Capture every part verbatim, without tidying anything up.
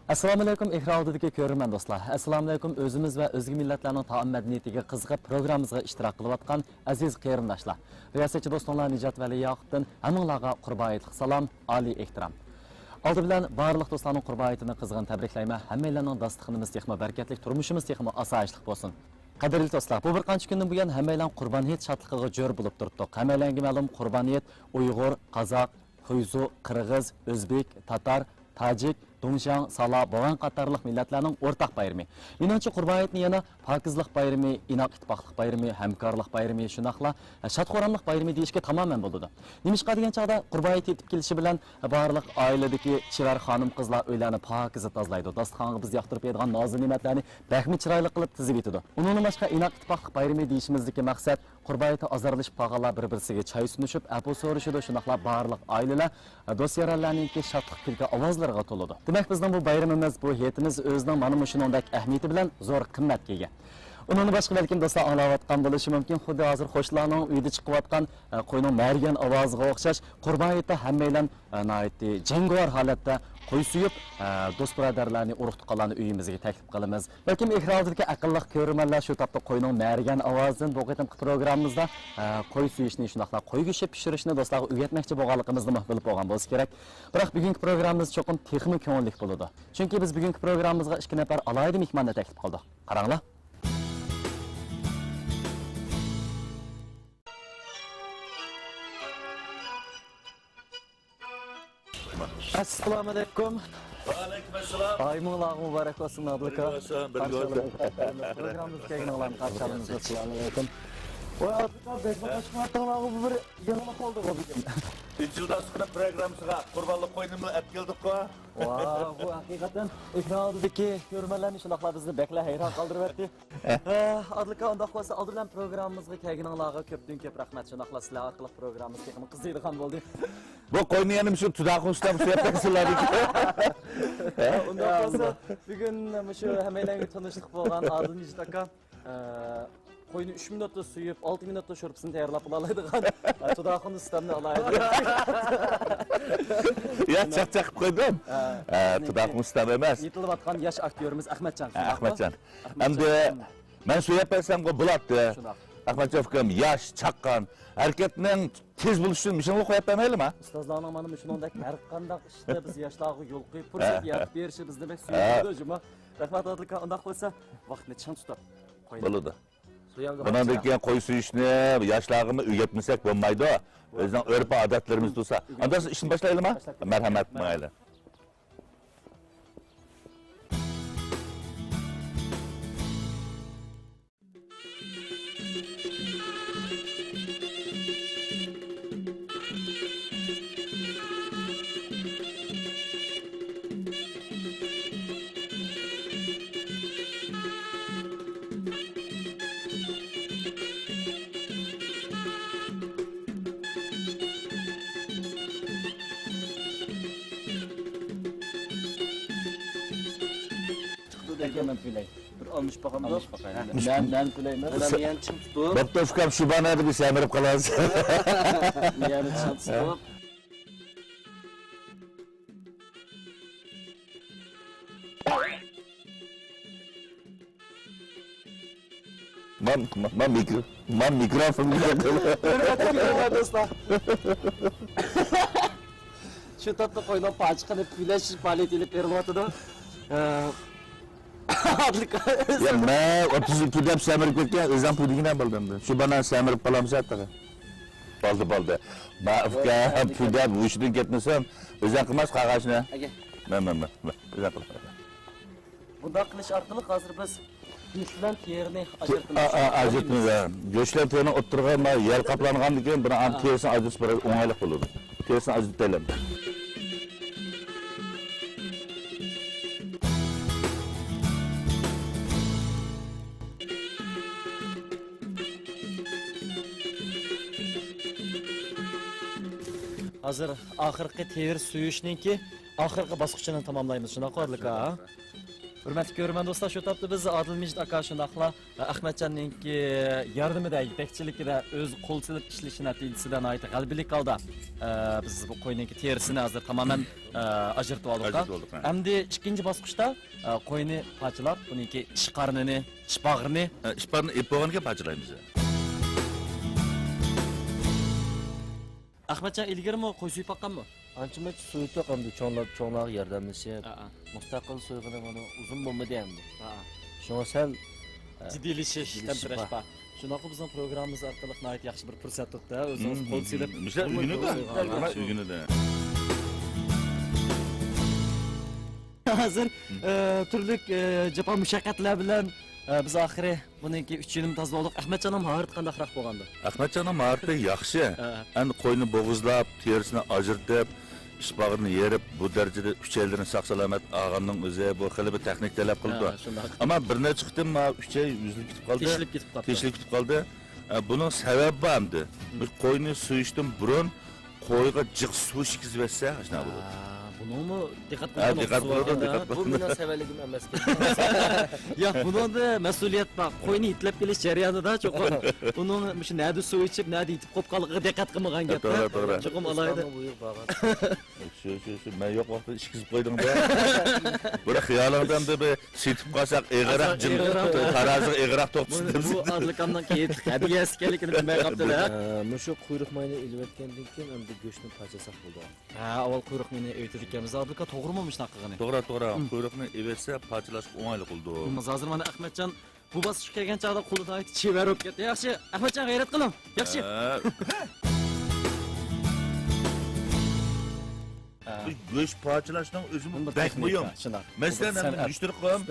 ئەسسالامۇئەلەيكۇم، ئېكران ئالدىدىكى كۆرۈرمەن دوستلار. ئەسسالامۇئەلەيكۇم، ئۆزىمىز ۋە ئۆزگە مىللەتلەرنىڭ تائام مەدەنىيىتىگە قىزىقىپ، پروگراممىمىزغا ئىشتىراك قىلىۋاتقان ئەزىز قېرىنداشلار. رىياسەتچى دوستۇڭلار نىجات ۋەلى ياقۇپتىن ھەممىڭلارغا قۇربان ھېيتلىق سالام، ئالىي ئېھتىرام. ئالدى بىلەن بارلىق دوستلارنىڭ قۇربان ھېيتىنى قىزغىن تەبرىكلەيمەن. ھەممەيلەننىڭ داستىخىنىمىز تېخىمۇ بەرىكەتلىك، تۇرمۇشىمىز تېخىمۇ ئاسايىشلىق بولسۇن. قەدىرلىك دوستلار، بۇ بىر قانچە كۈندىن بۇيان ھەممەيلەن قۇربان ھېيت شادلىقىغا جۆر بولۇپ تۇرۇپتۇق. ھەممەيلەنگە مەلۇم، قۇربان ھېيت ئۇيغۇر، قازاق، خۇيزۇ، قىرغىز، ئۆزبېك، تاتار، تاجىك، دۇڭشياڭ، سالا، بوغاڭ قاتارلىق مىللەتلەرنىڭ ئورتاق بايرىمى. مېنىڭچە، قۇربان ھېيتنى يەنە پاكىزلىق بايرىمى، ئىناق ئىتتىپاقلىق بايرىمى، ھەمكارلىق بايرىمى، شۇنداقلا شاد-خۇراملىق بايرىمى دېيىشكە تامامەن بولىدۇ. نېمىشقا دېگەن چاغدا، قۇربان ھېيت يېتىپ كېلىشى بىلەن بارلىق ئائىلىدىكى چېۋەر خانىم-قىزلار ئۆيلەرنى پاكىزە تازىلايدۇ، داستىخانغا بىز ياقتۇرۇپ يەيدىغان نازۇ نېمەتلەرنى بەكمۇ چىرايلىق قىلىپ تىزىۋېتىدۇ. ئۇنىڭدىن باشقا، ئىناق ئىتتىپاقلىق بايرىمى دېيىشىمىزدىكى مەقسەت، قۇربان ھېيتتا ئازارلىشىپ قالغانلار بىر-بىرسىگە چاي سۇنۇشۇپ، ئەپۇ سورىشىدۇ، شۇنداقلا بارلىق ئائىلىلەر، دوست-يارەنلەرنىڭكى شادلىق كۈلكە ئاۋازلىرىغا تولىدۇ. دېمەك، بىزنىڭ بۇ بايرىمىمىز، بۇ ھېيتىمىز ئۆزىنىڭ مانا مۇشۇنىڭدەك ئەھمىيىتى بىلەن زور قىممەتكە ئىگە. ئۇنىڭدىن باشقا، بەلكىم دوستلار ئاڭلاۋاتقان بولۇشى مۇمكىن، خۇددى ھازىر قوشنىلارنىڭ ئۆيىدە چىقىۋاتقان، ئە، قوينىڭ مەرگەن ئاۋازىغا ئوخشاش، قۇربان ھېيتتا ھەممەيلەن، ئە، ناھايىتى جەڭگىۋار ھالەتتە قوي سويۇپ، ئە، دوست-بۇرادەرلەرنى، ئۇرۇق-تۇغقانلارنى ئۆيىمىزگە تەكلىپ قىلىمىز. بەلكىم ئېكران ئالدىدىكى ئەقىللىق كۆرۈرمەنلەر شۇ تاپتا قوينىڭ مەرگەن ئاۋازىدىن بۇ قېتىمقى پروگراممىمىزدا، ئە، قوي سويۇشنى، شۇنداقلا قوي گۆشى پىشۇرۇشنى دوستلارغا ئۆگەتمەكچى بولغانلىقىمىزنىمۇ بىلىپ بولغان بولسا كېرەك. بىراق بۈگۈنكى پروگراممىمىز چوقۇم تېخىمۇ كۆڭۈللۈك بولىدۇ. چۈنكى بىز بۈگۈنكى پروگراممىمىزغا ئىككى نەپەر ئالاھىدە مېھماننى تەكلىپ قىلدۇق. قاراڭلار. ئەسسالامۇئەلەيكۇم. ۋەئەلەيكۇم ئەسسالام. ئايىمىڭلارغا مۇبارەك بولسۇن، ئابلىكا. بىرگە بولسۇن، بىرگە بولسۇن. قارشى ئالىمىز. پروگراممىمىزغا كەلگىنىڭلارنى قارشى ئالىمىز. ئەسسالامۇئەلەيكۇم. ۋاي، ئابلىكا، بەكمۇ قوشۇپ ئاتتىڭلارغۇ، بۇ بىر يېڭىلىق بولدىغۇ بۈگۈن. ئۈچ يىلدىن سوڭ پروگراممىسىغا قۇربانلىق قوينىمۇ ئەپ كەلدۇققۇ. ۋاو، بۇ ھەقىقەتەن ئېكران ئالدىدىكى كۆرۈرمەنلەرنى، شۇنداقلا بىزنى بەكلا ھەيران قالدۇرۇۋەتتى. ئادىل ئاكا، ئۇنداق بولسا، ئالدى بىلەن پروگراممىمىزغا كەلگىنىڭلارغا كۆپتىن كۆپ رەھمەت. شۇنداقلا سىلەر ئارقىلىق پروگراممىمىز تېخىمۇ قىزىيدىغان بولدى. بۇ قوينى يەنە مۇشۇ تۇداخۇن ئۇستام سۆيەپ بەرسىلەر. ئۇنداق بولسا، بۈگۈن مۇشۇ ھەممەيلەنگە تونۇشلۇق بولغان ئادىل نىجات ئاكا، ئە، قوينى ئۈچ مىنۇتتا سويۇپ، ئالتە مىنۇتتا شورپىسىنى تەييارلاپ بولالايدىغان، ئە، تۇداخۇن ئۇستامنى ئالايلى. يا، چاقچاق قىلىپ قويدۇم. ئە، ئە، تۇداخۇن ئۇستام ئەمەس. يېتىلىۋاتقان ياش ئاكتيورىمىز ئەخمەتجان، ھە، شۇنداقمۇ؟ ئەخمەتجان. ئەمدى مەن سۆيەپ بەرسەمغۇ بولاتتى. شۇنداق. ئەخمەتجان ئۇكام ياش، چاققان، ھەرىكەتنىڭ تېز بولۇشى ئۈچۈن مۇشۇنىڭغا قويۇپ بەرمەيلىما؟ ئۇستازلارنىڭ مانا مۇشۇنىڭدەك ھەر قانداق ئىشتا بىز ياشلارغا يول قويۇپ، پۇرسەت ھە. يارىتىپ بېرىشى بىزنى بەك ھە. سۆيۈندۈرىدۇ جۇمۇ. رەھمەت، ئادىل ئاكا، ئۇنداق بولسا ۋاقىتنى چىڭ تۇتۇپ قويۇڭ. بولىدۇ. بۇنىڭدىن كېيىن قوي سويۇشنى ياشلارغىمۇ ئۆگەتمىسەك بولمايدۇ. ئۆزىنىڭ ئۆرپ-ئادەتلىرىمىز تۇرسا. ئاندىن ئىشنى باشلايلىما؟ مەرھەمەت، ماڭايلى. چىقتى دەيدۇ. مەن تۈلەي. بىر ئالمىشىپ باقامدۇ؟ ئالمىشىپ باقايلى. ھە. مەن، مەن تۈلەيمەن. بۇلار مېيەنى چىڭ تۇتۇپ. بوپتۇ، ئۇكام، شۇ بانادا بىز سەمرىپ قالارسىز. مېيەنى چىڭ تۇتۇپ. مەن، مەن، مەن مىكرو-، مەن مىكروفون. ھۆرمەتلىك كۆرۈرمەن دوستلار. شۇ تاپتا قوينىڭ پاچىقىنى پۈۋلەش پائالىيىتى ئېلىپ بېرىلىۋاتىدۇ. ئە، يا، مەن ئوتتۇز ئىككى دەپ سەمرىپ كەتكەن، ئۆزۈڭ پۈۋلىگىنە بولدى ئەمدى. شۇ بانان سەمرىپ قالامسەن تېخى. بولدى، بولدى. ما، ئۇكا، پۈۋلەپ ھوشىدىن كەتمىسۇن. ئۆزۈڭ قىلماس قاغاشنى. ئەگە. مەن، مەن، مەن، مەن. ئۆزۈڭ قىل. بۇنداق قىلىش ئارقىلىق ھازىر بىز گۆش بىلەن تېرىنى ئاجرىتىمىز. ئا، ئا، ئاجرىتىمىز، ھە. گۆش بىلەن تېرىنىڭ ئوتتۇرىغا ما يەر قاپلانغاندىن كېيىن بۇنى ئا، تېرىسىنى ئاجرىتىپ بېرىش ئوڭايلىق بولىدۇ. تېرىسىنى ئاجرىتىپ بېرەيلى. ھازىر ئاخىرقى تېرە سويۇشنىڭكى ئاخىرقى باسقۇچىنى تاماملايمىز، شۇنداققۇ، ئادىل ئاكا؟ ھۆرمەتلىك كۆرۈرمەن دوستلار، شۇ تاپتا بىز ئادىل مىجىت ئاكا شۇنداقلا ئەخمەتجاننىڭكى ياردىمىدە، يېتەكچىلىكىدە، ئۆزى قول سېلىپ ئىشلىشى نەتىجىسىدە ناھايىتى غەلىبىلىك ھالدا، ئە، بىز بۇ قوينىڭكى تېرىسىنى ھازىر تامامەن، ئە، ئاجرىتىپ ئالدۇق. ئاجرىتىپ ئالدۇق، ھە. ئەمدى ئىككىنچى باسقۇچتا، ئە، قوينى پارچىلاپ، بۇنىڭكى ئىچ قارنىنى، ئىچ باغرىنى، ئە، ئىچ باغرىنى ئېلىپ بولغاندىن كېيىن پارچىلايمىز. ئەخمەتجان ئىلگىرىمۇ قوي سويۇپ باققانمۇ؟ ئانچە-مۇنچە سويۇتۇق ئەمدى چوڭلار، چوڭلارغا ياردەملىشىپ، ھە، ھە. مۇستەقىل سويغىنى مانا ئۇزۇن بولمىدى ئەمدى. ھە، ھە. شۇڭا سەل، ئە، جىددىيلىشىش، جىددىيلىشىش تەمتىرەش بار. بار. شۇنداقلا بىزنىڭ پروگراممىمىز ئارقىلىق ناھايىتى ياخشى بىر پۇرسەت تۇتتى. ئۆزىڭىز قول سېلىپ، مۇشۇلار ئۆگىنىدۇ. ئۆگىنىدۇ. ھازىر، ئە، تۈرلۈك، ئە، جاپا مۇشەققەتلەر بىلەن، ئە، بىز ئاخىرى بۇنىڭكى ئۈچىنىمۇ تازىلىۋالدۇق. ئەخمەتجاننىڭ ماھارىتى قانداقراق بولغاندۇ؟ ئەخمەتجاننىڭ ماھارىتى ياخشى. ھە. ئەمدى قوينى بوغۇزلاپ، تېرىسىنى ئاجرىتىپ، ئىچ باغرىنى يېرىپ، بۇ دەرىجىدە ئۈچەيلىرىنى ساق-سالامەت ئالغاننىڭ ئۆزى، بۇ خېلى بىر تېخنىكا تەلەپ قىلىدۇ. ھە، شۇنداق. ئەمما بىر نەچچە قېتىم مانا ئۈچەي ئۈزۈلۈپ كېتىپ قالدى. تېشىلىپ كېتىپ قاپتۇ. تېشىلىپ كېتىپ قالدى. ئە، بۇنىڭ سەۋەبى بار ئەمدى. مم. بىز قوينى سويۇشتىن بۇرۇن قويغا جىق سۇ ئىچكۈزۈۋەتسە، ئاشۇنداق بولىدۇ. ھە، بۇنىڭمۇ دىققەت ھە، قىلغان دىققەت نۇقتىسى بار قىلىدۇ، ئىكەن-دە. دىققەت بۇ قىلىدۇ. مېنىڭ سەۋەنلىكىم ئەمەسكەن. ياق، بۇنىڭدا مەسئۇلىيەت بار. قوينى يېتىلەپ كېلىش جەريانىدا چوقۇم بۇنىڭ مۇشۇ نەدە سۇ ئىچىپ، نەدە يېتىپ قوپقانلىقىغا دىققەت قىلمىغان گەپ-دە. توغرا، توغرا. چوقۇم ئالاھىدە. ئۇستازنىڭ بۇيرۇقى بارغان. شۇ، شۇ، شۇ، مەن يوق ۋاقىتتا ئىچكۈزۈپ قويدۇڭ-دە. بىراق خىيالىڭدا ئەمدى بىر سېتىپ قالساق ئېغىرراق، ئاسان جىم، ئېغىرراق. تارازىغا ئېغىرراق توختىسۇن بۇ، دەپ. بۇ ئادىل ئاكامنىڭ ھېيتلىق ھەدىيەسى ئىكەنلىكىنى بىلمەي قاپتۇ-دە. ئە، مۇشۇ قۇيرۇق ماينى ئېلىۋەتكەندىن كېيىن ئەمدى گۆشنى پارچىلىساق بولىدۇ. ھە، ئاۋۋال قۇيرۇق ماينى ئېلىۋېتىدىكەنمىز، ئادىل ئاكا، توغرىمۇ مۇشۇنداق قىلغىنى؟ توغرا، توغرا. مم. قۇيرۇقنى ئېلىۋەتسە پارچىلاشقا ئوڭايلىق بولىدۇ. مم، ھازىر مانا ئەخمەتجان بۇ باسقۇچقا كەلگەن چاغدا قولى ناھايىتى چېۋەر بولۇپ كەتتى. ياخشى، ئەخمەتجان غەيرەت قىلىڭ. ياخشى. ھە. ھە. بۇ گۆش پارچىلاشنىڭ ئۆزىمۇ بەك مۇھىم. شۇنداق. مەسىلەن، ئەمدى مۇشتەرى قىلىم.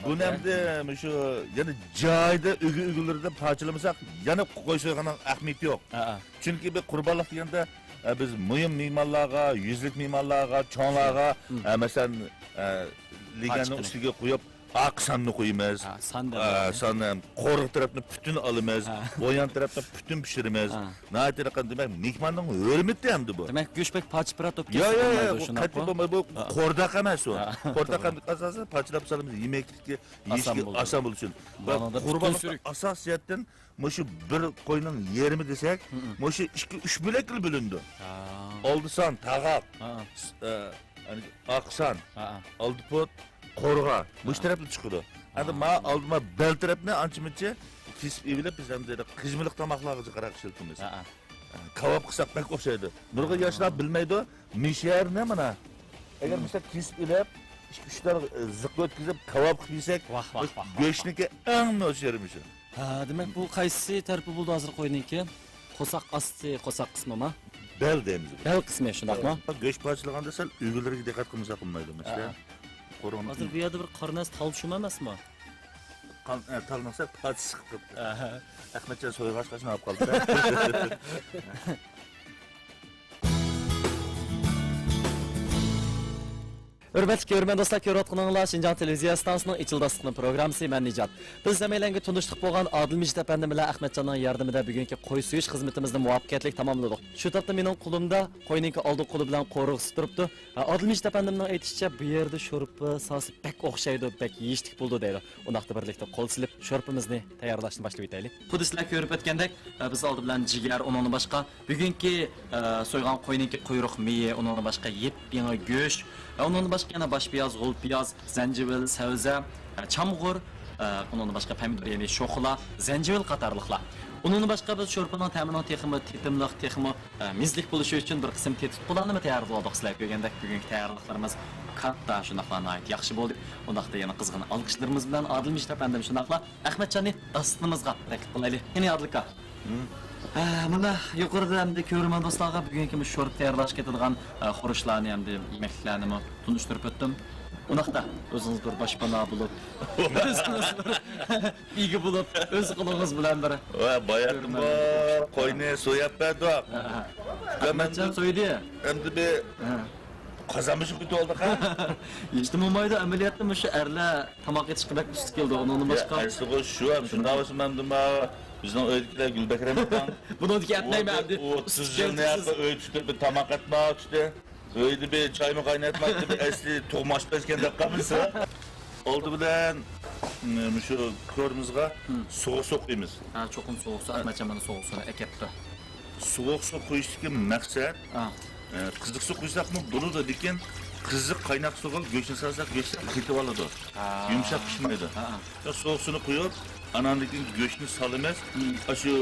بۇنى ئەمدى مۇشۇ يەنە جايىدا ئۈگە-ئۈگىلىرىدە پارچىلىمىساق، يەنە قوي سويغاننىڭ ئەھمىيىتى يوق. ھە، ھە. چۈنكى بىر قۇربانلىق دېگەندە، ئە، بىز مۇھىم مېھمانلارغا، يۈزلۈك مېھمانلارغا، چوڭلارغا، مم. ئە، مەسىلەن، ئە، لېگەننىڭ ئۈستىگە قويۇپ، ئاق ساننى قويىمىز. ھە، سان دەپ ئە، سان، ئە، قورۇق تەرەپنى پۈتۈن ئالىمىز. ھە. بۇيان تەرەپنى پۈتۈن پىشۇرىمىز. ھە. ناھايىتى رەقەم، دېمەك، مېھماننىڭ ھۆرمىتى ئەمدى بۇ. دېمەك، گۆش بەك پارچە-پۇرات بولۇپ كەتسە بولمايدۇ، شۇنداقمۇ؟ قەتئىي بولمايدۇ. بۇ ھە. قورداق ئەمەس ئۇ. ھە. قورداق ئەمدى ئاساسەن پارچىلاپ سالىمىز، يېمەكلىككە، يېيىشكە ئاسان بولىدۇ. ئاسان بولىدۇ ئۈچۈن. بۇ قۇربانلىقتا ئاساسىيەتتىن مۇشۇ بىر قوينىڭ يېرىمى دېسەك، مۇشۇ ئىككى، ئۈچ بۆلەككە بۆلۈنىدۇ. ھە. ئالدى سان، تاغاق، ھە. ئاق سان، ھە. ئالدى پۇت، قورغا، مۇشۇ تەرەپتىن چىقىدۇ. ئەمدى ھە. ما ئالدى، ما بەل تەرەپنى ئانچە-مۇنچە كېسىپ ئېلىپ، بىز ئەمدى قىژمىلىق تاماقلارغا جىقراق ئىشلىتىمىز. ھە. كاۋاپ قىلساق بەك ئوخشايدۇ. نۇرغۇن ياشلار بىلمەيدۇ. مىشەرنى مانا، ئەگەر مىشەر كېسىپ ئېلىپ، ئىككى، ئۈچ تال زىق ئۆتكۈزۈپ، كاۋاپ قىلىپ يېسەك، ۋاھ، ۋاھ، ۋاھ، ۋاھ. گۆشنىڭكى ئەڭ نوچى يېرى مۇشۇ. ھە، دېمەك، بۇ قايسى تەرىپى بولىدۇ ھازىر قوينىڭكى؟ قورساق ئاستى، قورساق قىسمىما؟ بەل دەيمىز بۇ. بەل قىسمى، شۇنداقمۇ؟ گۆش پارچىلىغاندا سەل ئۈگىلىرىگە دىققەت قىلمىساق بولمايدۇ، مەسىلەن. ھە. قورۇقنىڭ ھازىر بۇ يەردە بىر قارا نەرسە تال شۇمۇ ئەمەسمۇ؟ قان-، ئە، تال نەرسە پارچە چىقىپ قاپتۇ. ئەھە. ئەخمەتجان سويغاچ قاچان ئاپ قالدى. ھۆرمەتلىك كۆرۈرمەن دوستلار، كۆرۈۋاتقىنىڭلار شىنجاڭ تېلېۋىزىيە ئىستانسىسىنىڭ ئىچىلداسلىقنى پروگراممىسى، مەن نىجات. بىز ھەممەيلەنگە تونۇشلۇق بولغان ئادىلمىجىت ئەپەندىم بىلەن ئەخمەتجاننىڭ ياردىمىدە بۈگۈنكى قوي سويۇش خىزمىتىمىزنى مۇۋەپپەقىيەتلىك تاماملىدۇق. شۇ تاپتا مېنىڭ قولۇمدا قوينىڭكى ئالدى قولى بىلەن قورۇغىسى تۇرۇپتۇ. ئادىلمىجىت ئەپەندىمنىڭ ئېيتىشىچە، بۇ يەردە شورپا ساسى بەك ئوخشايدۇ، بەك يېيىشلىك بولىدۇ دەيدۇ. ئۇنداقتا بىرلىكتە قول سېلىپ شورپىمىزنى تەييارلاشنى باشلىۋېتەيلى. خۇددى سىلەر كۆرۈپ ئۆتكەندەك، بىز ئالدى بىلەن جىگەر، ئۇنىڭدىن باشقا بۈگۈنكى، ئە، سويغان قوينىڭكى قۇيرۇق مېيى، ئۇنىڭدىن باشقا يېپيېڭى گۆش، ئە، ئۇنىڭدىن باشقا يەنە باش پىياز، غول پىياز، زەنجىۋىل، سەۋزە، ئە، چامغۇر، ئە، ئۇنىڭدىن باشقا پەمىدۇر، يەنى شوخلا، زەنجىۋىل قاتارلىقلار. ئۇنىڭدىن باشقا بىز شورپىنىڭ تەمىنىڭ تېخىمۇ تېتىملىق، تېخىمۇ، ئە، مېزىلىك بولۇشى ئۈچۈن بىر قىسىم تېتىتقۇلارنىمۇ تەييارلىۋالدۇق. سىلەر كۆرگەندەك بۈگۈنكى تەييارلىقلىرىمىز كاتتا، شۇنداقلا ناھايىتى ياخشى بولدى. ئۇنداقتا يەنە قىزغىن ئالقىشلىرىمىز بىلەن ئادىلمىجىت ئەپەندىم شۇنداقلا ئەخمەتجاننى داستىخىنىمىزغا تەكلىپ قىلايلى. قېنى ئادىل ئاكا. ھە، مانا يۇقىرىدا ئەمدى كۆرۈرمەن دوستلارغا بۈگۈنكى مۇشۇ شورپا تەييارلاشقا كېتىدىغان، ئە، خۇرۇچلارنى ئەمدى يېمەكلىكلەرنىمۇ تونۇشتۇرۇپ ئۆتتۈم. ئۇنداقتا ئۆزىڭىز بىر باشپانا بولۇپ، ئۆزىڭىز بىر ئىگە بولۇپ، ئۆز قولىڭىز بىلەن بىر. ۋە باياتىمۇ قوينى سوياپ بەردۇق. ھە، ھە. ئەخمەتجان سويدى. ئەمدى بىر قازانمىشىپ كېتىۋالدۇق ھە. ھېچنېمە بولمايدۇ، ئەمەلىيەتتە مۇشۇ ئەرلەر تاماق ئېتىشقا بەك ئۇستا كېلىدۇ، ئۇنىڭدىن باشقا. ئەسلىغۇ شۇ ھەم شۇنداق بولسا مەن دېما بىزنىڭ ئۆيدىكىلەر گۈلبەكرەم ئاكاڭ بۇنىڭدىكى ئەتمەيمەن ئەمدى. ئوتتۇز يىلنى ھەققى ئۆي تۇتۇپ بىر تاماق ئەتمەي ئۆتتى. ئۆيدە بىر چايمۇ قايناتمايتتى، بىر ئەسلى تۇغما ئاشپەزكەن دەپ قالمىسا. ئالدى بىلەن، م، مۇشۇ كورىمىزغا سوغۇق سۇ قۇيىمىز. ھە، چوقۇم سوغۇق سۇ، ئەخمەتجان مانا سوغۇق سۇنى ئەكەپتۇ. سوغۇق سۇ قۇيۇشتىكى مەقسەت، ھە. ئە، قىزىق سۇ قۇيساقمۇ بولىدۇ، لېكىن قىزىق قايناق سۇغا گۆشنى سالساق، گۆش قېتىۋالىدۇ. ھە. يۇمشاق پىشمايدۇ. ھە. سوغۇق سۇنى قۇيۇپ، ئاناندىن كېيىن گۆشنى سالىمىز. ھە. ئاشۇ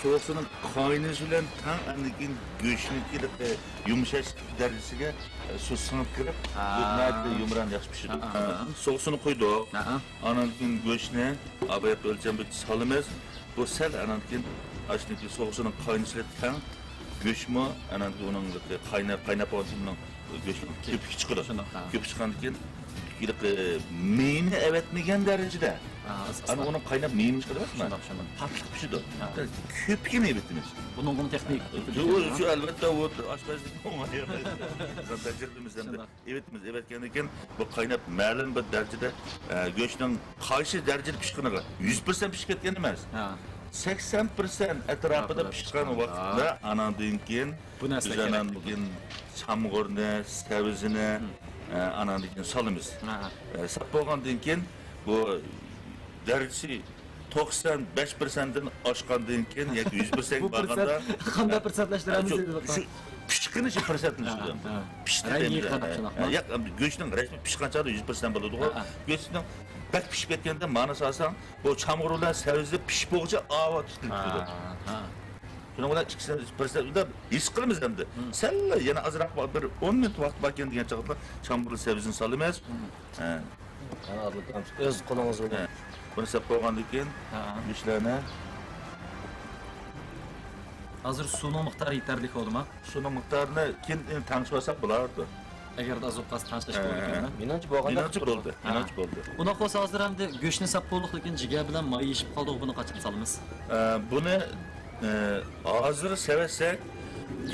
سوغۇق سۇنىڭ قاينىشى بىلەن تەڭ ئاندىن كېيىن گۆشنىڭكى يۇمشاش دەرىجىسىگە، ئە، سۇ سىڭىپ كىرىپ، ھە. ناھايىتى يۇمران ياخشى پىشىدۇ. ھە، ھە. سوغۇق سۇنى قۇيدۇق. ھە، ھە. ئاناندىن كېيىن گۆشنى باياقى ئۆلچەم بويىچە سالىمىز. بۇ سەل ئاناندىن كېيىن ئاشۇنىڭكى سوغۇق سۇنىڭ قاينىشى بىلەن تەڭ گۆشمۇ ئاناندىن كېيىن ئۇنىڭ قايناپ، قايناپ بولغاندىن كېيىن ئۇنىڭ گۆشنىڭ كۆپۈكى چىقىدۇ. شۇنداق، ھە. كۆپۈكى چىققاندىن كېيىن ھېلىقى مېيىنى ئەۋەتمىگەن دەرىجىدە. ھە، ئاز-، ئاز-، ئانا ئۇنىڭ قايناپ مېيىنى چىقىدۇ. شۇنداق، شۇنداق. پاكلىق پىشىدۇ. ھە. كۆپۈكىنى ئېۋىتىمىز. بۇنىڭغىمۇ تېخنىك. شۇ، شۇ ئەلۋەتتە ئۇ ئاشپەزلىكنىڭ ئوڭايى. تەجرىبىمىز ئەمدى. شۇنداق. ئېۋىتىمىز، ئېۋەتكەندىن كېيىن بۇ قايناپ مەلۇم بىر دەرىجىدە، ئە، گۆشنىڭ قايسى دەرىجىدە پىشقىنىغا، يۈز پىرسەنت پىشىپ كەتكەن ئەمەس. ھە. سەكسەن پىرسەنت ئەتراپىدا ئەتراپىدا پىشقان پىشقاندا ۋاقىتتا ئاناندىن كېيىن بۇ نەرسىلەر بىز كېرەك ئاناندىن بولىدۇ. كېيىن چامغۇرنى، سەۋزىنى، ھە. ئە، ئاناندىن كېيىن سالىمىز. ھە، ھە. ئە، ساپ بولغاندىن كېيىن بۇ دەرىجىسى توقسان بەش پىرسەنتتىن ئاشقاندىن كېيىن ياكى يۈز پىرسەنتكە بارغاندا، بۇ پىرسەنت قانداق پىرسەنتلەشتۈرەمىز شۇ، دەيدۇ. شۇ پىشقىنى شۇ پىرسەنتنى، ھە، سۆزلەيمىز. ھە. پىشتى رەڭگى دەيمىز. قانداق شۇنداقمۇ؟ ياق، ئەمدى گۆشنىڭ رەسمىي پىشقان چاغدا يۈز پىرسەنت بولىدىغۇ. ھە، ھە. گۆشنىڭ بەك پىشىپ كەتكەندە مانا سالساڭ، بۇ چامغۇر بىلەن سەۋزە پىشىپ بولغۇچە ئاۋۇ تۇتۇلۇپ تۇرىدۇ. ھە، ھە. شۇنىڭ بىلەن ئىككىسىنى بىر سەۋزە ھېس قىلىمىز ئەمدى. ھە. سەل يەنە ئازراق بىر ئون مىنۇت ۋاقىت باركەن دېگەن چاغدا چامغۇر سەۋزىنى سالىمىز. ھە. ھە. قاناتلىق ئۆز قولىڭىز بىلەن. ھە. بۇنى سەپ بولغاندىن كېيىن ھە. گۆشلەرنى. ھازىر سۇنىڭ مىقدارى يېتەرلىك بولدىما؟ سۇنىڭ مىقدارىنى كېيىن تەڭشىۋالساق بولىدۇ. ئەگەر ئاز بولۇپ قالسا تەڭشەش ھە. بولىدىكەنمۇ؟ مېنىڭچە بولغاندەك مېنىڭچە تۇرىدۇ. بولدى. ھە. مېنىڭچە بولدى. ئۇنداق بولسا ھازىر ئەمدى گۆشنى سەپ بولدۇق، لېكىن جىگەر بىلەن ماي يېشىپ قالدى، بۇنى قاچان سالىمىز؟ ئە، بۇنى، ئە، ھازىر سەۋەتسەك،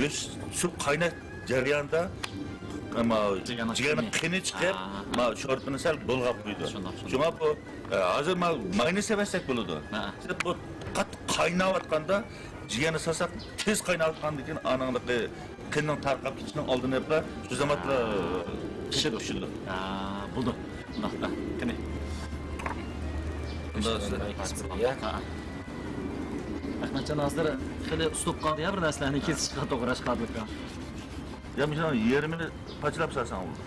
گۆش سۇ قايناش جەريانىدا، ئەمما جىگەرنىڭ جىگەرنىڭ قېنى. قېنى چىقىپ، ھە، ھە. ما شورپىنى سەل بۇلغاپ قويىدۇ. شۇنداق، شۇنداق. شۇڭا بۇ، ئە، ھازىر ما ماينى سەۋەتسەك بولىدۇ. ھە. بۇ قاتتىق قايناۋاتقاندا جىگەرنى سالساق، تېز قايناۋاتقاندىن كېيىن ئانىڭلىقى قېنىنىڭ تارقاپ كېتىشىنىڭ ئالدىنى ئېلىپلا شۇ زامانلا پىشىدۇ. پىشىدۇ. ھە، بولدى. ئۇنداقتا، قېنى. ئۇنداق. ھە. ئەخمەتجان ھازىر خېلى ئۇسسۇپ قالدى يا، بىر نەرسىلەرنى كېسىشقا، توغراشقا. يا، مۇشۇ يېرىمىنى پارچىلاپ سالساڭ بولىدۇ.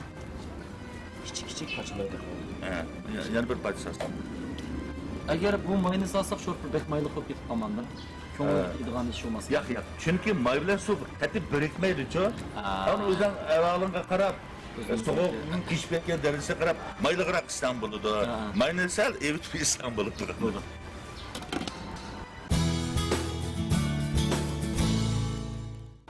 كىچىك كىچىك پارچىلايدۇ. ھە، يا-، يەنە بىر پارچە سالساڭ. ئەگەر بۇ ماينى سالساق، شورپا بەك مايلىق بولۇپ كېتىپ قالمامدۇ؟ كۆڭۈل ھە. تېگىدىغان ئىش بولماس. ياق، ياق. چۈنكى ماي بىلەن سۇ قەتئىي بىرىكمەيدۇچۇ. ھە. ئەنە ئۆزۈڭ ئەھۋالىڭغا قاراپ، سوغۇقنىڭ پىشىپ كەتكەن دەرىجىسىگە قاراپ، مايلىقراق ئىچسەڭ بولىدۇ. ھە. ماينى سەل ئېۋىتىپ ئىچسەڭ بولىدۇ. بولىدۇ.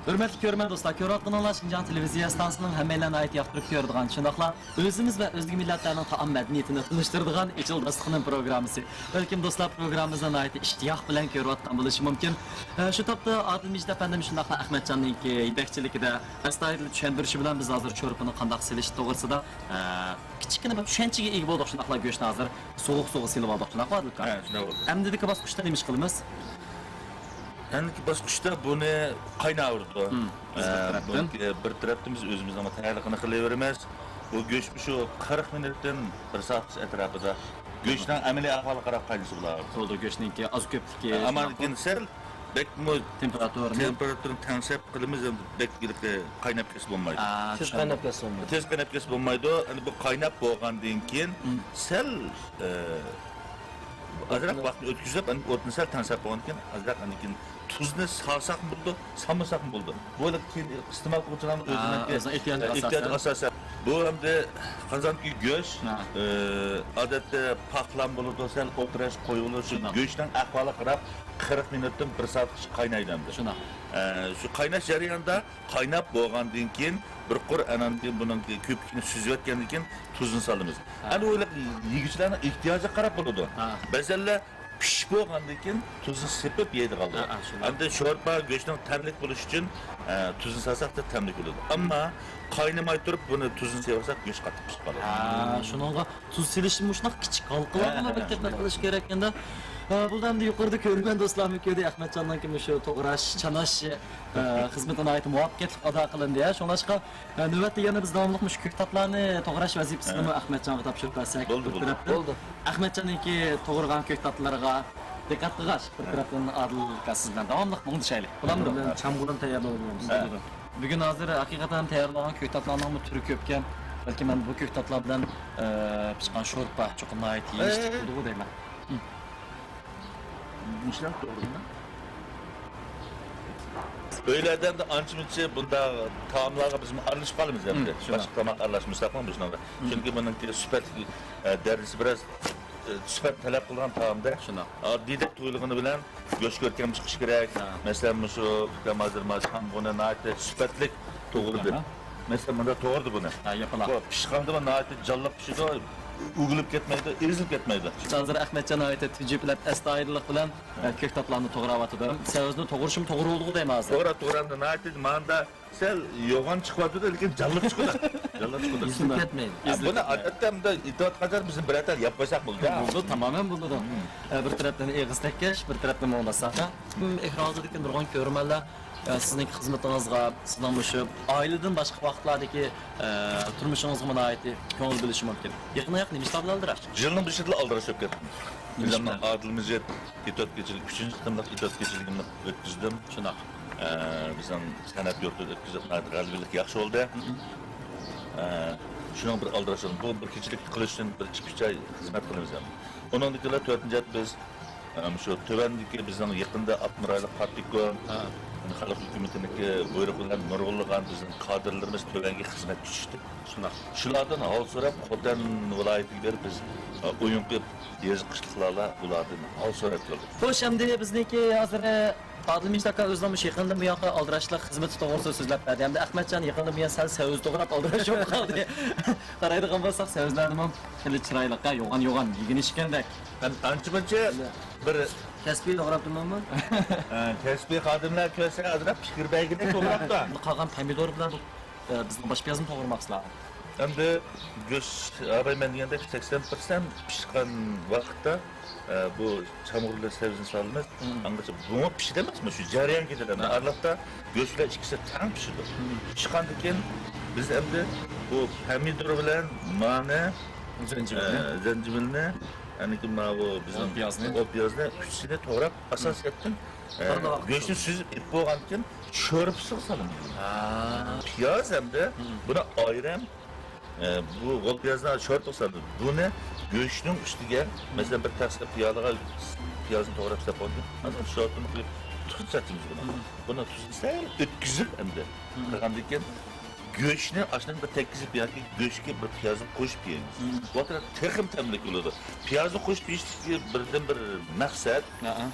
ھۆرمەتلىك كۆرۈرمەن دوستلار، كۆرۈۋاتقىنىڭلار شىنجاڭ تېلېۋىزىيە ئىستانسىسىنىڭ ھەممەيلەن ناھايىتى ياقتۇرۇپ كۆرىدىغان، شۇنداقلا ئۆزىمىز ۋە ئۆزگە مىللەتلەرنىڭ تائام مەدەنىيىتىنى تونۇشتۇرىدىغان ئېچىل داستىخىنىم پروگراممىسى. بەلكىم دوستلار پروگراممىمىزنى ناھايىتى ئىشتىياق بىلەن كۆرۈۋاتقان بولۇشى مۇمكىن. ئە، شۇ تاپتا ئادىل مىجىت ئەپەندىم شۇنداقلا ئەخمەتجاننىڭكى يېتەكچىلىكىدە ئەستايىدىل چۈشەندۈرۈشى بىلەن بىز ھازىر شورپىنى قانداق سېلىش توغرىسىدا، ئە، كىچىككىنە بىر چۈشەنچىگە ئىگە بولدۇق. شۇنداقلا گۆشنى ھازىر سوغۇق سۇغا سېلىۋالدۇق، شۇنداققۇ ئادىل ئاكا؟ ھە، شۇنداق بولدى. ئەمدىكى باسقۇچتا نېمە ئىش قىلىمىز؟ ئەمدىكى باسقۇچتا بۇنى قايناۋېرىدۇ. مم. بىز بىر ئە، تەرەپتىن. بۇنىڭكى بىر تەرەپتىن بىز ئۆزىمىزنىڭ تەييارلىقىنى قىلىۋېرىمىز. بۇ گۆش شۇ قىرىق مىنۇتتىن بىر سائەتكىچە ئەتراپىدا گۆشنىڭ ئەمەلىي ئەھۋالىغا قاراپ قاينىسا بولىدۇ. بولىدۇ، گۆشنىڭكى ئاز كۆپلۈكى، ئەمما شۇنداققۇ؟ لېكىن سەل بەكمۇ تېمپېراتۇرىنى؟ تېمپېراتۇرىنى تەڭشەپ قىلىمىز، ئەمدى بەك ھېلىقى قايناپ كەتسە بولمايدۇ. ئا، تېز چۈشەندىم. قايناپ كەتسە بولمايدۇ. تېز قايناپ كەتسە بولمايدۇ. ئەمدى بۇ قايناپ بولغاندىن كېيىن مم. سەل، ئە، ئازراق ۋاقىتنى ئۆتكۈزۈپ، ئەمدى ئوتنى سەل تەڭشەپ بولغاندىن كېيىن، ئازراق ئاندىن كېيىن تۇزنى سالساقمۇ بولىدۇ، سالمىساقمۇ بولىدۇ. بۇ كېيىن ئىستېمال قىلغۇچىلارنىڭ ئا، ئۆزىنىڭكى، ئۆزىنىڭ ئېھتىياجىغا ئە، ئېھتىياجىغا ئاساسەن. ئاساسەن. بۇ ئەمدى قازاندىكى گۆش، ھە. ئە، ئادەتتە پاقلام بولىدۇ، سەل ئوتتۇرا قويۇۋېلىش، شۇنداق. گۆشنىڭ ئەھۋالىغا قاراپ، قىرىق مىنۇتتىن بىر سائەتكىچە قاينايدۇ ئەمدى. شۇنداق. ئە، شۇ قايناش جەريانىدا قايناپ بولغاندىن كېيىن، بىر قۇر ئاناندىن بۇنىڭ كۆپۈكىنى سۈزۈۋەتكەندىن كېيىن تۇزنى سالىمىز. ھە. ئەنە ئۇ يېگۈچىلەرنىڭ ئېھتىياجىغا قاراپ بولىدۇ. ھە. بەزەنلەر پىشىپ بولغاندىن كېيىن تۇزنى سېپىپ يەيدىغانلار. ھە، ھە، شۇنداق. ئەمدى شورپا گۆشنىڭ تەملىك بولۇشى ئۈچۈن، ئە، تۇزنى سالساق تەملىك بولىدۇ. ئەمما قاينىماي تۇرۇپ بۇنى تۇزنى سېلىۋالساق گۆش قاتتىق پىشىپ قالىدۇ. ھە، شۇنىڭغا تۇز سېلىشنى مۇشۇنداق كىچىك ھالقىلارغىلا ھە، ھە، بىر دىققەت قىلىش كېرەك ئەمدى. ئە، بۇلار ئەمدى يۇقىرىدا كۆرۈرمەن دوستلارمۇ كۆردى، ئەخمەتجاننىڭكى مۇشۇ توغراش، چاناش، ئە، خىزمىتى ناھايىتى مۇۋەپپەقىيەتلىك ئادا قىلىندى. شۇڭلاشقا، ئە، نۆۋەتتە يەنە بىز داۋاملىق مۇشۇ كۆكتاتلارنى توغراش ۋەزىپىسىنىمۇ ئەخمەتجانغا تاپشۇرۇپ بەرسەك، بولدى، بىر بولدى. تەرەپتىن بولدى. ئەخمەتجاننىڭكى توغرىغان كۆكتاتلىرىغا دىققەت قىلغاچ، بىر تەرەپتىن ئادىل ئاكا سىز بىلەن داۋاملىق مۇڭدىشايلى. بولامدۇ؟ بىلەن چامغۇرنى تەييارلاۋالىمىز. بولىدۇ. بۈگۈن ھازىر ھەقىقەتەن تەييارلانغان كۆكتاتلارنىڭمۇ تۈرى كۆپكەن. بەلكى مەن بۇ كۆكتاتلار بىلەن، ئە، پىشقان شورپا چوقۇم ناھايىتى يېيىشلىك بولىدىغۇ دەيمەن. ئۆيلەردە ئەمدى ئانچە-مۇنچە بۇنداق تائاملارغا بىزمۇ ئارىلىشىپ قالىمىز ئەمدى. شۇنداق. باشقا تاماق ئارىلاشمىساقمۇ بىزنىڭ. چۈنكى بۇنىڭكى سۈپەتلىك، ئە، دەرىجىسى بىراز، ئە، سۈپەت تەلەپ قىلىدىغان تائامدەك. شۇنداق. ئاددىيدەك تۇيۇلغىنى بىلەن گۆش كۆركەم چىقىشى كېرەك. مەسىلەن، مۇشۇ ئۇكام ھازىر مانا چامغۇرنى ناھايىتى سۈپەتلىك توغرىدى. مەسىلەن، مۇنداق توغرىدى بۇنى. بۇ پىشقاندىمۇ ناھايىتى جانلىق پىشىدۇ، ئۈگۈلۈپ كەتمەيدۇ، ئېزىلىپ كەتمەيدۇ. ھازىر ئەخمەتجان ناھايىتى تۈجۈپ بىلەن ئەستايىدىللىق بىلەن، ئە، كۆكتاتلارنى توغراۋاتىدۇ. سەۋزىنى توغرىشىمۇ توغرا بولدىغۇ دەيمەن ھازىر. توغرا، توغرا، ناھايىتى ماندا سەل يوغان چىقىۋاتىدۇ، لېكىن جانلىق چىقىدۇ. جانلىق چىقىدۇ. ئېزىلىپ كەتمەيدۇ. بۇنى ئادەتتە مۇنداق ئېتىۋاتقان چاغدا بىز بىرەر تال يەپ قويساق بولىدۇ. بولىدۇ، تامامەن بولىدۇ. ئە، بىر تەرەپتىن ئېغىز تەككەش، بىر تەرەپتىن مۇڭداشساق. ئېكران ئالدىدىكى نۇرغۇن كۆرۈرمەنلەر، ئە، سىزنىڭكى خىزمىتىڭىزغا، سىزنىڭ مۇشۇ ئائىلىدىن باشقا ۋاقىتلاردىكى، ئە، تۇرمۇشىڭىزغىمۇ ناھايىتى كۆڭۈل بۆلۈشى مۇمكىن. يېقىندا ياق نېمە ئىشلار بىلەن ئالدىراش؟ يىلنىڭ بېشىدىلا ئالدىراش بولۇپ كەتتىم. بىزنىڭ ئادىل مىجىت ئېتىۋاتقۇچىلىك، ئۈچىنچى قېتىملىق ئېتىۋاتقۇچىلىكىمنى ئۆتكۈزدۈم. شۇنداق. ئە، بىزنىڭ سەنئەت يۇرتىدا ئۆتكۈزۈپ، ناھايىتى غەلىبىلىك ياخشى بولدى. ئە، شۇنىڭ بىر ئالدىراش، بۇ بىر كېچىلىك قىلىشتىن بىر ئىككى، ئۈچ ئاي خىزمەت قىلىمىز ئەمدى. ئۇنىڭدىن كېيىن تۆتىنچى ئايدا بىز، ئە، مۇشۇ تۆۋەندىكى بىزنىڭ يېقىندا ئاپتونوم رايونلۇق پارتكوم، خەلق ھۆكۈمىتىنىڭكى بۇيرۇقى بىلەن نۇرغۇنلىغان بىزنىڭ كادىرلىرىمىز تۆۋەنگە خىزمەتكە چۈشتى. شۇنداق. شۇلاردىن ھال سوراپ، خوتەن ۋىلايىتىگە بېرىپ بىز، ئە، ئويۇن قىلىپ، يېزا قىشلىقلارلا بۇلاردىن ھال سوراپ كەلدۇق. خوش، ئەمدى بىزنىڭكى ھازىر، ئە، ئادىل مىجىت ئاكا ئۆزىنىڭ مۇشۇ يېقىندىن بۇيانقى ئالدىراشلىق خىزمىتى توغرىسىدا سۆزلەپ بەردى. ئەمدى ئەخمەتجان يېقىندىن بۇيان سەل سەۋزە توغراپ ئالدىراش بولۇپ قالدى. قارايدىغان بولساق، سەۋزىلەرنىمۇ خېلى چىرايلىق، ھە، يوغان-يوغان يېگىنى ئىكەندەك. ئەمدى ئانچە-مۇنچە بىر كەسپىي توغراپ تۇرماممۇ؟ ھە، كەسپىي خادىملار كۆرسە ئازراق پىكىر بەرگىنى توغراپتۇ. قالغان پەمىدور بىلەن بۇ، ئە، بىزنىڭ باش پىيازنى توغرىماقچىلا. ئەمدى گۆش، ئاۋاي مەن دېگەندەك سەكسەن پىرسەنت پىشقان ۋاقىتتا، ئە، بۇ چامغۇر بىلەن سەۋزىنى سالىمىز. ئاڭغىچە بۇمۇ پىشىدۇ ئەمەسمۇ، شۇ جەريان كېتىدۇ. ئەمدى ئارىلىقتا گۆش بىلەن ئىككىسى تەڭ پىشىدۇ. پىشقاندىن كېيىن بىز ئەمدى بۇ پەمىدۇر بىلەن مانى، زەنجىۋىلنى. ئە، زەنجىۋىلنى، ئاندىن كېيىن ماۋۇ بىزنىڭ ئوۋ پىيازنى. ئوۋ پىيازنى ئۈچىسىنى توغراپ، ئاساسىيەتتىن، ئە، گۆشنى سۈزۈپ ئېلىپ بولغاندىن كېيىن شورپىسىغا سالىمىز. پىياز ئەمدى بۇنى ئايرىم، ئە، بۇ غول پىيازنى شورپىغا سالىمىز. بۇنى گۆشنىڭ ئۈستىگە، مەسىلەن، بىر تەخسە پىيالىغا پىيازنى توغراپ سېلىپ بولدى. ھازىر شورپىنى قۇيۇپ، تۇز سېلىمىز بۇنى. بۇنى تۇزنى سەل ئۆتكۈزۈپ ئەمدى قىلغاندىن كېيىن، گۆشنى ئاشۇنى بىر تەگكۈزۈپ ياكى گۆشكە بىر پىيازنى قوشۇپ يەيمىز. بۇ تېخىمۇ تەملىك بولىدۇ. پىيازنى قوشۇپ يېيىشتىكى بىردىنبىر مەقسەت،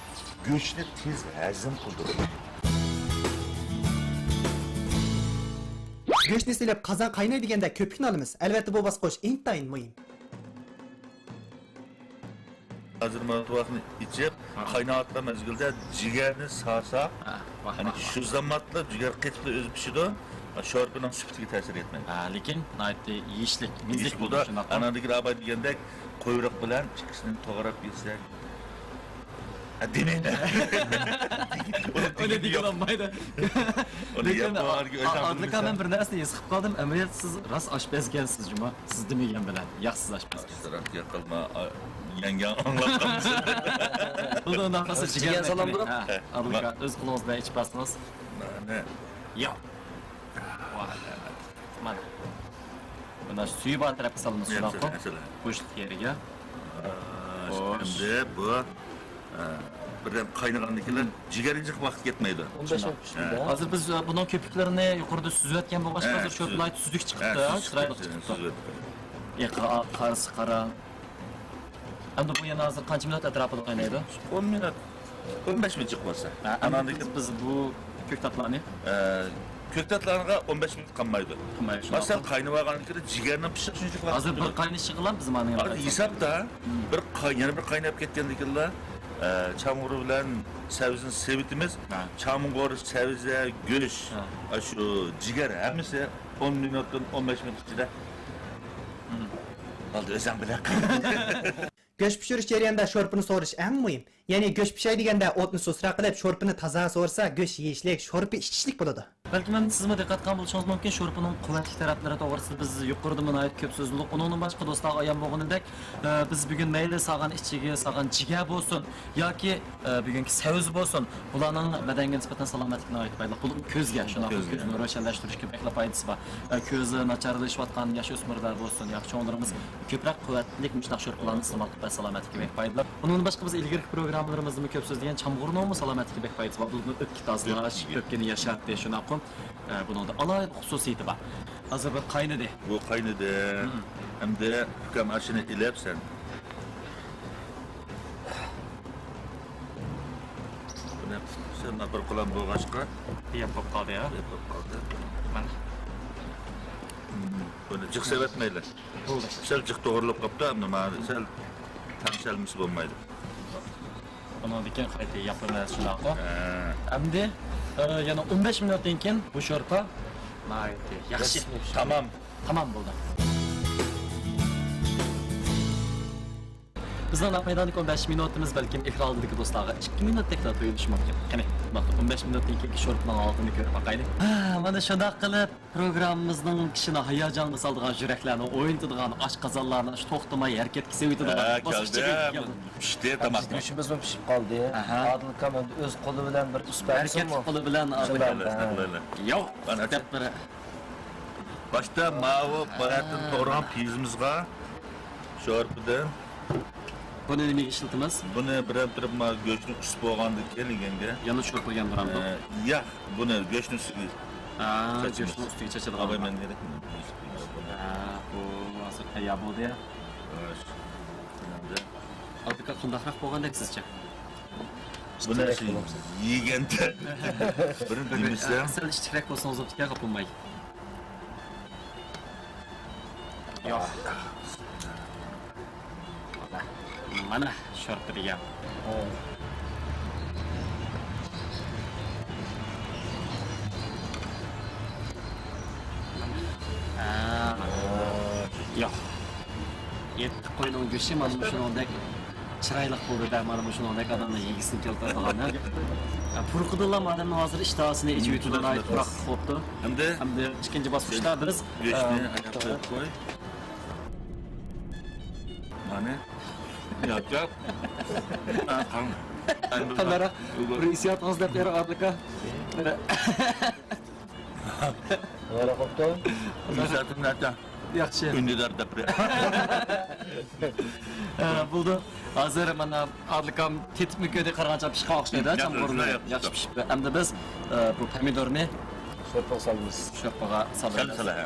گۆشنى تېز ھەزىم قىلدۇرۇش. گۆشنى سېلىپ، قازان قايناي دېگەندە كۆپۈكنى ئالىمىز. ئەلۋەتتە، بۇ باسقۇچ ئىنتايىن مۇھىم. ھازىر مانا تۇۋاقنى ئېچىپ، قايناۋاتقان مەزگىلدە جىگەرنى سالساق، يەنى شۇ زامانلا جىگەر قېتىپلا ئۆزى پىشىدۇ، شورپىنىڭ سۈپىتىگە تەسىر يەتمەيدۇ. ھە، لېكىن ناھايىتى يېيىشلىك، مېززىلىك بولىدۇ. شۇنداقمۇ؟ ئاندىن كېيىن ئاباي دېگەندەك، قۇيرۇق بىلەن ئىككىسىنى توغراپ يېسەك، ھە، دېمەيمەن. ئۇنى دېگىلى بولمايدۇ. لېكىن ئادىل ئاكا، مەن بىر نەرسىنى ھېس قىلىپ قالدىم. ئەمەلىيەتتە سىز راست ئاشپەزكەنسىز جۇمۇ. سىز دېمىگەن بىلەن ياق، سىز ئاشپەزكەنسىز. ئاشتراك گەپ قىلما، يەڭگەڭ ئاڭلاپ قالمىسۇن. بولدى، ئۇنداق قىلسا جىگەر سالامدۇ؟ ھە، ئادىل ئاكا، ئۆز قولىڭىز بىلەن ئېچىپ بەرسىڭىز. مانا. ياق. مانا. مانا سۈيى بار تەرەپكە سالىمىز، شۇنداقمۇ؟ بوشلۇق يەرگە. خوش. ئەمدى بۇ، ئە، بىردەم قاينىغاندىن كېيىن جىگەرگە جىق ۋاقىت كەتمەيدۇ. ئون بەش مىنۇت پىشىدۇ. ھە. ھازىر بىز، ئە، بۇنىڭ كۆپۈكلىرىنى يۇقىرىدا سۈزۈۋەتكەن بولغاچقا، ھە، ھازىر شورپا ناھايىتى سۈزۈك چىقىپتۇ، چىرايلىق چىقىپتۇ. ئېقى ئاق، قارىسى قارا. ئەمدى بۇ يەنە ھازىر قانچە مىنۇت ئەتراپىدا قاينايدۇ؟ ئون مىنۇت. ئون بەش مىنۇت جىق بولسا. ھە، ئەمدى بىز، بىز بۇ كۆكتاتلارنى؟ ئە، كۆكتاتلارغا ئون بەش مىنۇت قالمايدۇ. قالمايدۇ، شۇنداق. مەسىلەن، قاينىۋالغاندىن كېيىن جىگەرنىڭ پىشىشى شۇنچىلىك ۋاقىت كېتىدۇ. ھازىر بىر قاينىشى بىلەن بىز مانا ھازىر ھېسابتا، بىر قاي-، يەنە بىر قايناپ كەتكەندىن كېيىنلا، ئە، چامغۇر بىلەن سەۋزىنى سېلىۋېتىمىز. ھە. چامغۇر، سەۋزە، گۆش، ھە، ئاشۇ جىگەر ھەممىسى ئون مىنۇتتىن ئون بەش مىنۇت ئىچىدە. بولدى، ئۆزۈڭ بىلە. گۆش پىشۇرۇش جەريانىدا شورپىنى سورىش ئەڭ مۇھىم. يەنى گۆش پىشاي دېگەندە ئوتنى سۇسراق قىلىپ، شورپىنى تازا سورىسا، گۆش يېيىشلىك، شورپا ئىچىشلىك بولىدۇ. بەلكىم ئەمدى سىزمۇ دىققەت قىلغان بولۇشىڭىز مۇمكىن، شورپىنىڭ قۇۋۋەتلىك تەرەپلىرى توغرىسىدا بىز يۇقىرىدا ناھايىتى كۆپ سۆزلىدۇق. ئۇنىڭدىن باشقا، دوستلارغا ئايان بولغىنىدەك، ئە، بىز بۈگۈن مەيلى سالغان ئىچىگە سالغان جىگەر بولسۇن ياكى، ئە، بۈگۈنكى سەۋزە بولسۇن، بۇلارنىڭ بەدەنگە نىسبەتەن سالامەتلىككە ناھايىتى پايدىلىق. بولۇپ كۆزگە، شۇنداق كۆزگە. كۆزنى روشەنلەشتۈرۈشكە بەكلا پايدىسى بار. ئە، كۆزى ناچارلىشىۋاتقان ياش ئۆسمۈرلەر بولسۇن ياكى چوڭلىرىمىز كۆپرەك قۇۋۋەتلىك مۇشۇنداق شورپىلارنى ئىستېمال قىلىپ، سالامەتلىككە بەك پايدىلىق. ئۇنىڭدىن باشقا، بىز ئىلگىرىكى پروگراممىلىرىمىزدىمۇ كۆپ سۆزلىگەن چامغۇرنىڭمۇ سالامەتلىككە بەك پايدىسى بار. بۇ ئۆپكە تازىلاش، ئۆپكىنى ياشارتىش، شۇنداققۇ، ئە، بۇنىڭدا ئالاھىدە خۇسۇسىيىتى بار. ھازىر بۇ قاينىدى. بۇ قاينىدى. مم. ئەمدى ئۇكام، ئاشۇنى ئېلىپ سەن. بۇنى سەل بىر قۇلام بولغاچقا، بىياپ بولۇپ قالدى يا. بىياپ بولۇپ قالدى. مانا. بۇنى جىق سېۋەتمەيلى. بولدى. سەل جىق توغرىلىپ قاپتۇ، ئەمدى مانا سەل تەڭشەلمىسە بولمايدۇ. بۇنىڭدىن كېيىن قايتا ياپىمىز، شۇنداقمۇ؟ ھە. ئەمدى، ئە، يەنە ئون بەش مىنۇتتىن كېيىن بۇ شورپا ناھايىتى ياخشى. تامام. تامام بولدى. بىزنىڭ نەق مەيداندىكى ئون بەش مىنۇتىمىز بەلكىم ئېكران ئالدىدىكى دوستلارغا ئىككى مىنۇتتەكلا تۇيۇلۇشى مۇمكىن. قېنى، بۇنداقتا ئون بەش مىنۇتتىن كېيىنكى شورپىنىڭ ھالىتىنى كۆرۈپ باقايلى. ھا، مانا شۇنداق قىلىپ، پروگراممىمىزنىڭ كىشىنى ھاياجانغا سالىدىغان، يۈرەكلەرنى ئوينىتىدىغان، ئاشقازانلارنى ئاشۇ توختىماي ھەرىكەتكە سېلىۋېتىدىغان، ھە، باسقۇچىغا كەلدىم. يېتىپ كەلدى. پىشتى تاماق. گۆشىمىزمۇ پىشىپ قالدى. ئاھا. ئادىل ئاكام ئەمدى ئۆز قولى بىلەن بىر ئۇس بەرسىمۇ؟ ھەرىكەتلىك قولى بىلەن ئادىل ئاكام. ياق دەپ بىر. باشتا ماۋۇ باياتىن توغرىغان پىيىزىمىزغا شورپىدىن. بۇنى نېمىگە ئىشلىتىمىز؟ بۇنى بىرەر تەرەپ ما گۆشنى ئۇسۇپ بولغاندىن كېيىن يېگەنگە. يەنە شورپىغا ياندۇرامدۇ؟ ئە، ياق، بۇنى گۆشنىڭ ئۈستىگە ھا، چاچىمىز. گۆشنىڭ ئۈستىگە چاچىدىغان. ئاۋاي، مەن نېرىك. ھا، بۇ ھازىر تەييار بولدى يا. خوش. ئادىل ئاكا، قانداقراق بولغاندەك سىزچە؟ بۇنى يېگەندە بىر دېمىسەم. سەل ئىچىكرەك بولسىڭىز بوپتىكەن، قاپلىماي. ياق. مانا، شورپا دېگەن. ھا، مانا. ياق. يەتتە قوينىڭ گۆشى مانا مۇشۇنىڭدەك چىرايلىق بولدى-دە، مانا مۇشۇنىڭدەك ئادەمنىڭ يېگۈسىنى كەلتۈرىدىغان، ھە؟ پۇرىقىدىنلا ئادەمنىڭ ھازىر ئىشتىھاسىنى ئېچىۋېتىدۇ، ناھايىتى پۇراقلىق بوپتۇ. ئەمدى، ئەمدى ئىككىنچى باسقۇچتا بىز، گۆشنى ئە، ئاياققا قويۇپ قوي. مانا. ياق، ياق. قانداقراق بىر ھېسسىياتىڭىز دەپ بېرىڭ، ئادىل ئاكا. نېمە قىپتۇ؟ ياخشى. ئۈندىدار دەپ بېرە. ھە، بولدى. ھازىر مانا ئادىل ئاكام تېتىپمۇ كۆردى، قارىغانچە پىشقان ئوخشايدۇ، ھە، چامغۇرنى ياخشى پىشىپتۇ. ئەمدى بىز، ئە، بۇ پەمىدورنى شورپىغا سالىمىز. شورپىغا سالىمىز. سەل سەل، ھە.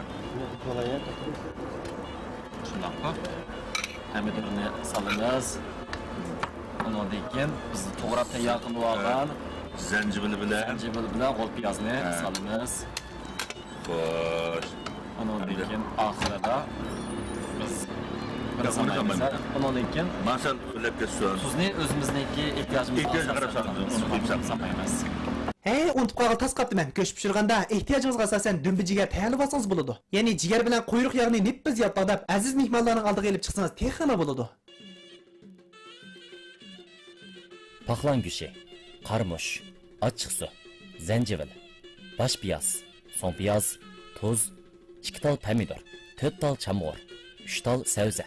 شۇنداقمۇ؟ پەمىدورنى سالىمىز. ئۇنىڭدىن كېيىن بىز توغراپ تەييار قىلىپ ئالغان زەنجىۋىل بىلەن، زەنجىۋىل بىلەن غول پىيازنى سالىمىز. خوش. ئۇنىڭدىن كېيىن ئاخىرىدا بىز بىر سالمايمىز. ئۇنىڭدىن كېيىن مانا سەل ئۆرلەپ كەتسۇن. تۇزنى ئۆزىمىزنىڭكى ئېھتىياجىمىزغا ئاساسەن سالىمىز. ھەي، ئۇنتۇپ قالغىلى تاس قاپتىمەن. گۆش پىشۇرغاندا ئېھتىياجىڭىزغا ئاساسەن دۈمبە جىگەر تەييارلىۋالسىڭىز بولىدۇ. يەنى جىگەر بىلەن قۇيرۇق ياغنى نېپىز يالپاقداپ، ئەزىز مېھمانلارنىڭ ئالدىغا ئېلىپ چىقسىڭىز تېخىمۇ بولىدۇ. پاقلان گۆشى، قارىمۇچ، ئاچچىقسۇ، زەنجىۋىل، باش پىياز، سوڭ پىياز، تۇز، ئىككى تال پەمىدۇر، تۆت تال چامغۇر، ئۈچ تال سەۋزە.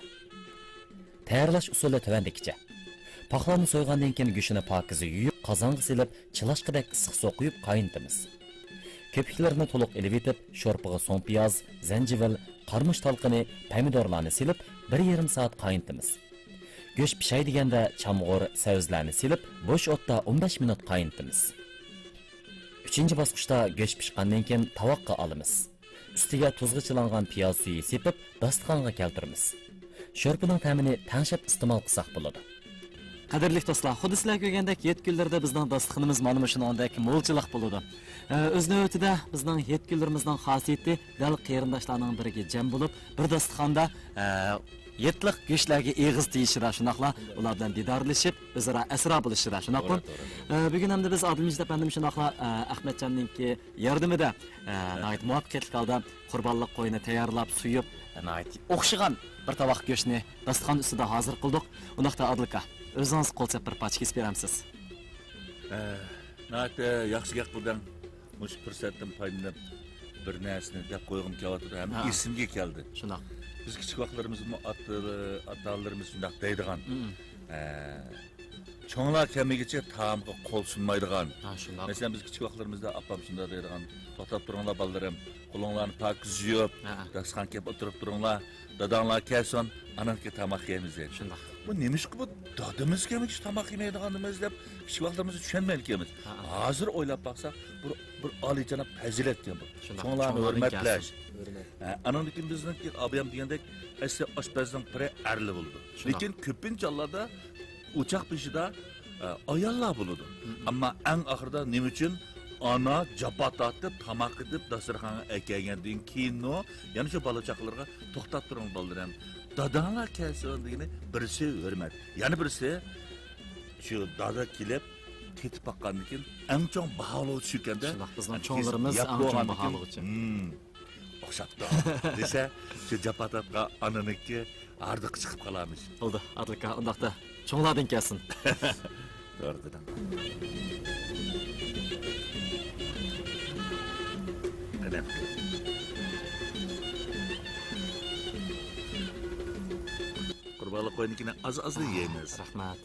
تەييارلاش ئۇسۇلى تۆۋەندىكىچە. پاقلاننى سويغاندىن كېيىن، گۆشىنى پاكىزە يۇيۇپ، قازانغا سېلىپ، چىلاشقىدەك ئىسسىق سۇ قۇيۇپ قاينىتىمىز. كۆپۈكلىرىنى تولۇق ئېلىۋېتىپ، شورپىغا سوڭ پىياز، زەنجىۋىل، قارىمۇچ تالقىنى، پەمىدۇرلارنى سېلىپ، بىر يېرىم سائەت قاينىتىمىز. گۆش پىشاي دېگەندە، چامغۇر، سەۋزىلەرنى سېلىپ، بوش ئوتتا ئون بەش مىنۇت قاينىتىمىز. ئۈچىنچى باسقۇچتا گۆش پىشقاندىن كېيىن تاۋاققا ئالىمىز. ئۈستىگە تۇزغا چىلانغان پىياز سۈيى سېپىپ، داستىخانغا كەلتۈرىمىز. شورپىنىڭ تەمىنى تەڭشەپ ئىستېمال قىلساق بولىدۇ. قەدىرلىك دوستلار، خۇددى سىلەر كۆرگەندەك، ھېيت كۈنلىرىدە بىزنىڭ داستىخىنىمىز مانا مۇشۇنىڭدەك مولچىلىق بولىدۇ. ئە، ئۆز نۆۋىتىدە بىزنىڭ ھېيت كۈنلىرىمىزنىڭ خاسىيىتى دەل قېرىنداشلارنىڭ بىرگە جەم بولۇپ، بىر داستىخاندا، ئە، ھىدلىق گۆشلەرگە ئېغىز تېيىشىدا، شۇنداقلا ئۇلار بىلەن دىدارلىشىپ، ئۆزئارا ئەسرا بولۇشىدا، شۇنداقمۇ؟ توغرا، توغرا. ئە، بۈگۈن ئەمدى بىز ئادىل مىجىت ئەپەندىم شۇنداقلا، ئە، ئەخمەتجاننىڭكى ياردىمىدە، ئە، ناھايىتى مۇۋەپپەقىيەتلىك ھالدا قۇربانلىق قوينى تەييارلاپ، سويۇپ، ئە، ناھايىتى ئوخشىغان بىر تاۋاق گۆشنى داستىخان ئۈستىدە ھازىر قىلدۇق. ئۇنداقتا ئادىل ئاكا، ئۆزىڭىز قول سېلىپ بىر پارچە كېسىپ بېرەمسىز؟ ئە، ناھايىتى ياخشى گەپ قىلدىڭ. مۇشۇ پۇرسەتتىن پايدىلىنىپ، بىر نەرسىنى دەپ قويغۇم كېلىۋاتىدۇ ھەم ھە. ئېسىمگە كەلدى. شۇنداق. بىز كىچىك ۋاقىتلىرىمىزدىمۇ ئاتا-، ئاتا-ئانىلىرىمىز شۇنداق دەيدىغان. مم. ئە، چوڭلار كەلمىگىچە تائامغا قول سۇنمايدىغان. ھە، شۇنداق. مەسىلەن، بىز كىچىك ۋاقىتلىرىمىزدا ئاپام شۇنداق دەيدىغان، «توختاپ تۇرۇڭلار، بالىلىرىم، قولۇڭلارنى پاكىز يۇيۇپ، ھە. داستىخان كېلىپ ئولتۇرۇپ تۇرۇڭلار، داداڭلار كەلسۇن، ئانىڭكى تاماق يەيمىز» دەيدۇ. شۇنداق. بۇ نېمىشقا بۇ دادىمىز كەلمىگىچە تاماق يېمەيدىغانمىز دەپ، كىچىك ۋاقىتلىرىمىزدا چۈشەنمەيدىكەنمىز. ھە. ھازىر ئويلاپ باقساق، بىر، بىر ئالىيجاناب پەزىلەتكەن بۇ. شۇنداق. چوڭلارنى چوڭلاردىن ھۆرمەتلەش. كەلسۇن. ھۆرمەت. ھە، ئانىڭدىن كېيىن بىزنىڭكى ئابايام دېگەندەك، ئەسلى ئاشپەزنىڭ پىرى ئەرلەر بولىدۇ. شۇنداق. لېكىن كۆپىنچە ھاللاردا ئوچاق بېشىدا، ئە، ئاياللار بولىدۇ. مم. ئەمما ئەڭ ئاخىرىدا نېمە ئۈچۈن ئانا جاپا تارتىپ، تاماق ئېتىپ، داستىخانغا ئەكەلگەندىن كېيىنمۇ يەنە شۇ بالا-چاقىلىرىغا، «توختاپ تۇرۇڭ، بالىلىرىم، داداڭلار كەلسۇن» دېگىنى بىرسى ھۆرمەت. يەنە بىرسى، شۇ دادا كېلىپ، تېتىپ باققاندىن كېيىن، ئەڭ چوڭ باھالىغۇچى شۇكەندە. شۇنداق، بىزنىڭ چوڭلىرىمىز ئەڭ چوڭ باھالىغۇچى. «ھىم، ئوخشاپتۇ» دېسە، شۇ جاپا تارتقان ئانىنىڭكى ھاردۇقى چىقىپ قالارمىش. بولدى، ئادىل ئاكا، ئۇنداقتا چوڭلاردىن كەلسۇن. توغرا دېدىڭ. قەدەم. قۇربانلىق قوينىڭكىنى ئاز-ئازلا يەيمىز. رەھمەت.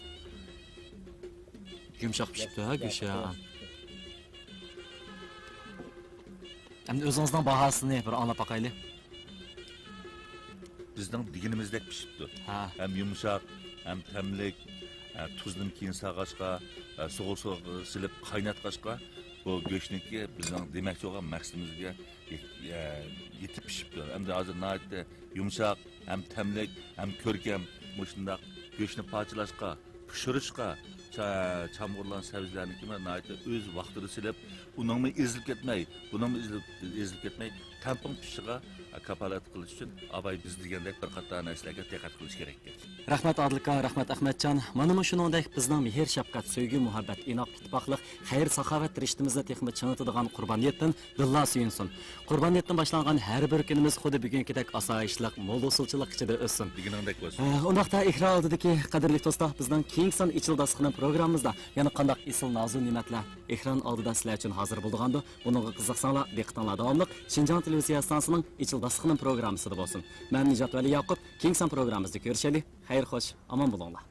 يۇمشاق پىشىپتۇ، ھە، گۆشى، ھە. ئەمدى ئۆزىڭىزنىڭ باھاسىنى بىر ئاڭلاپ باقايلى. بىزنىڭ دېگىنىمىزدەك پىشىپتۇ. ھە. ھەم يۇمشاق، ھەم تەملىك، ھە، تۇزنىمۇ كېيىن سالغاچقا، ھە، سوغۇق سۇغا سېلىپ قايناتقاچقا، بۇ گۆشنىڭكى بىزنىڭ دېمەكچى بولغان مەقسىتىمىزگە يېت-، ھە، يېتىپ پىشىپتۇ. ئەمدى ھازىر ناھايىتى يۇمشاق، ھەم تەملىك، ھەم كۆركەم مۇشۇنداق گۆشنى پارچىلاشقا، پىشۇرۇشقا، چا-، چامغۇرلان سەۋزىلەرنىڭكىمۇ ناھايىتى ئۆز ۋاقتىدا سېلىپ، ئۇنىڭمۇ ئېزىلىپ كەتمەي، بۇنىڭمۇ ئېزىلىپ، ئېزىلىپ كەتمەي، تەڭپۇڭ پىشىشىغا كاپالەتلىك قىلىش ئۈچۈن ئاباي بىز دېگەندەك بىر قاتار نەرسىلەرگە دىققەت قىلىش كېرەككەن. رەھمەت ئادىل ئاكا، رەھمەت ئەخمەتجان. مانا مۇشۇنىڭدەك بىزنىڭ مېھىر-شەپقەت، سۆيگۈ-مۇھەببەت، ئىناق ئىتتىپاقلىق، خەير-ساخاۋەت رىشتىمىزنى تېخىمۇ چىڭىتىدىغان قۇربان نىيەتتىن دىللار سۆيۈنسۇن. قۇربان نىيەتتىن باشلانغان ھەر بىر كۈنىمىز خۇددى بۈگۈنكىدەك ئاسايىشلىق، مول ھوسۇلچىلىق ئىچىدە ئۆتسۇن. دېگىنىڭدەك بولسۇن. ھە، ئۇنداقتا ئېكران ئالدىدىكى قەدىرلىك دوستلار، بىزنىڭ كېيىنكى سان ئېچىلىش داستىخىنى پروگراممىمىزدا يەنە قانداق ئېسىل نازۇ نېمەتلەر ئېكران ئالدىدا سىلەر ئۈچۈن ھازىر بولىدىغاندۇ، بۇنىڭغا قىزىقساڭلار، دىققىتىڭلار داۋاملىق شىنجاڭ تېلېۋىزىيە ئىستانسىسىنىڭ ئېچىلىش داستىخىنى پروگراممىسىدا بولسۇن. مەن نىجات ۋەلى ياقۇپ، كېيىنكى سان پروگراممىمىزدا كۆرۈشەيلى. خەير خوش، ئامان بولۇڭلار.